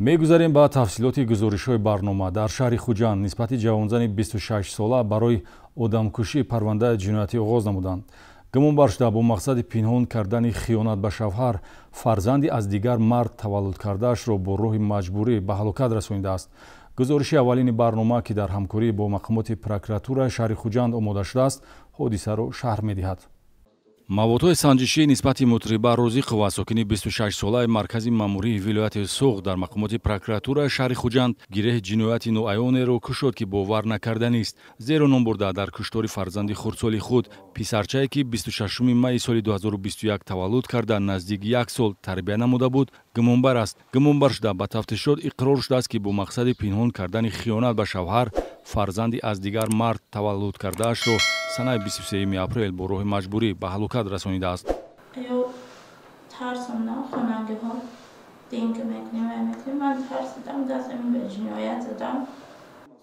Мегузарем ба тафсилоти гузоришҳои барнома. Дар шаҳри Хуҷанд нисбати ҷавонзани 26сола барои одамкушӣ парвандаи ҷиноятӣ оғоз намуданд. Гумонбар шуда бо мақсади пинҳон кардани хиёнат ба шавҳар фарзанди аз дигар мард таваллуд кардаашро бо роҳи маҷбурӣ ба ҳалокат расонидааст. Гузориши аввалини барнома, ки дар ҳамкорӣ бо мақомоти прокуратураи шаҳри Хуҷанд омода шудааст, ҳодисаро шарҳ медиҳад. Маводҳои санҷишӣ нисбати мутриба Розиқова, сокини 26солаи маркази маъмурии вилояти Суғд, дар мақомоти прокуратураи шаҳри Хуҷанд гиреҳи ҷинояти ноаёнеро кушод, ки бовар накарданист, зеро номбурда дар куштори фарзанди хурдсоли худ, писарчае ки 26 майи соли 2021 таваллуд карда, наздик як сол тарбия намуда буд, гумонбар аст. Гумонбар шуда ба тафтишот иқрор шудааст, ки бо мақсади пинҳон кардани хиёнат ба шавҳар фарзанди аз дигар мард таваллуд кардаашро санаи 23 апрел бо роҳи маҷбурӣ ба ҳалокат расонидааст. Ё тарсонда хонагиҳо дин ки мекунем, мекунем, ман тарсидам, дастам ба ҷиноят задам.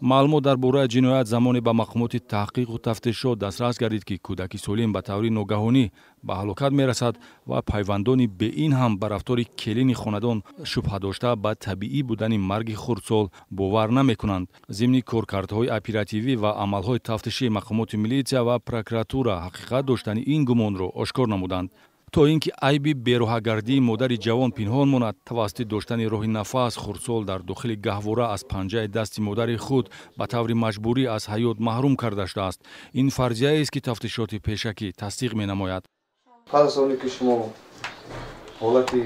Маълумот дар бораи ҷиноят замоне ба мақомоти таҳқиқу тафтишот дастрас гардид, ки кӯдаки солим ба таври ногаҳонӣ ба ҳалокат мерасад ва пайвандони беин ҳам ба рафтори келини хонадон шубҳа дошта, ба табиӣ будани марги хурдсол бовар намекунанд. Зимни коркардҳои оперативӣ ва амалҳои тафтишӣ мақомоти милитсия ва прокуратура ҳақиқат доштани ин гумонро ошкор намуданд. То ин ки айби бероҳагардии модари ҷавон пинҳон монад, тавассути доштани роҳи нафас хурдсол дар дохили гаҳвора аз панҷаи дасти модари худ ба таври маҷбурӣ аз ҳаёт маҳрум карда шудааст. Ин фарзияест, ки тафтишоти пешакӣ тасдиқ менамояд. Пас аз оне ки шумо ҳолати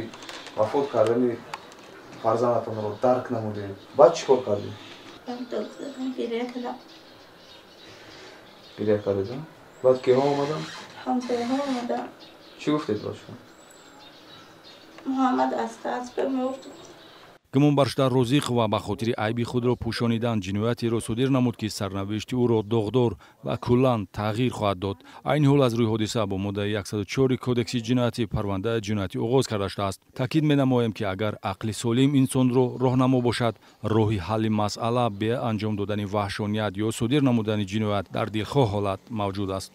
вафот кардани фарзандатонро дарк намудед, баъд чӣ кор кардед? Гиря кардам. Гиря кардед? Баъд киҳо омаданд? Ҳамсояҳо омаданд. Чӣ гуфтед ба шумо? Муҳаммад аз тарс бимурд. Гумонбаршуда Розиқова ба хотири айби худро пӯшонидан ҷиноятеро содир намуд, ки сарнавишти ӯро доғдор ва куллан тағйир хоҳад дод. Айни ҳол аз рӯи ҳодиса бо моддаи 104 кодекси ҷиноятӣ парвандаи ҷиноятӣ оғоз карда шудааст. Таъкид менамоем, ки агар ақли солим инсонро роҳнамо бошад, роҳи ҳалли масъала бе анҷом додани ваҳшоният ё содир намудани ҷиноят дар дилхоҳ ҳолат мавҷуд аст.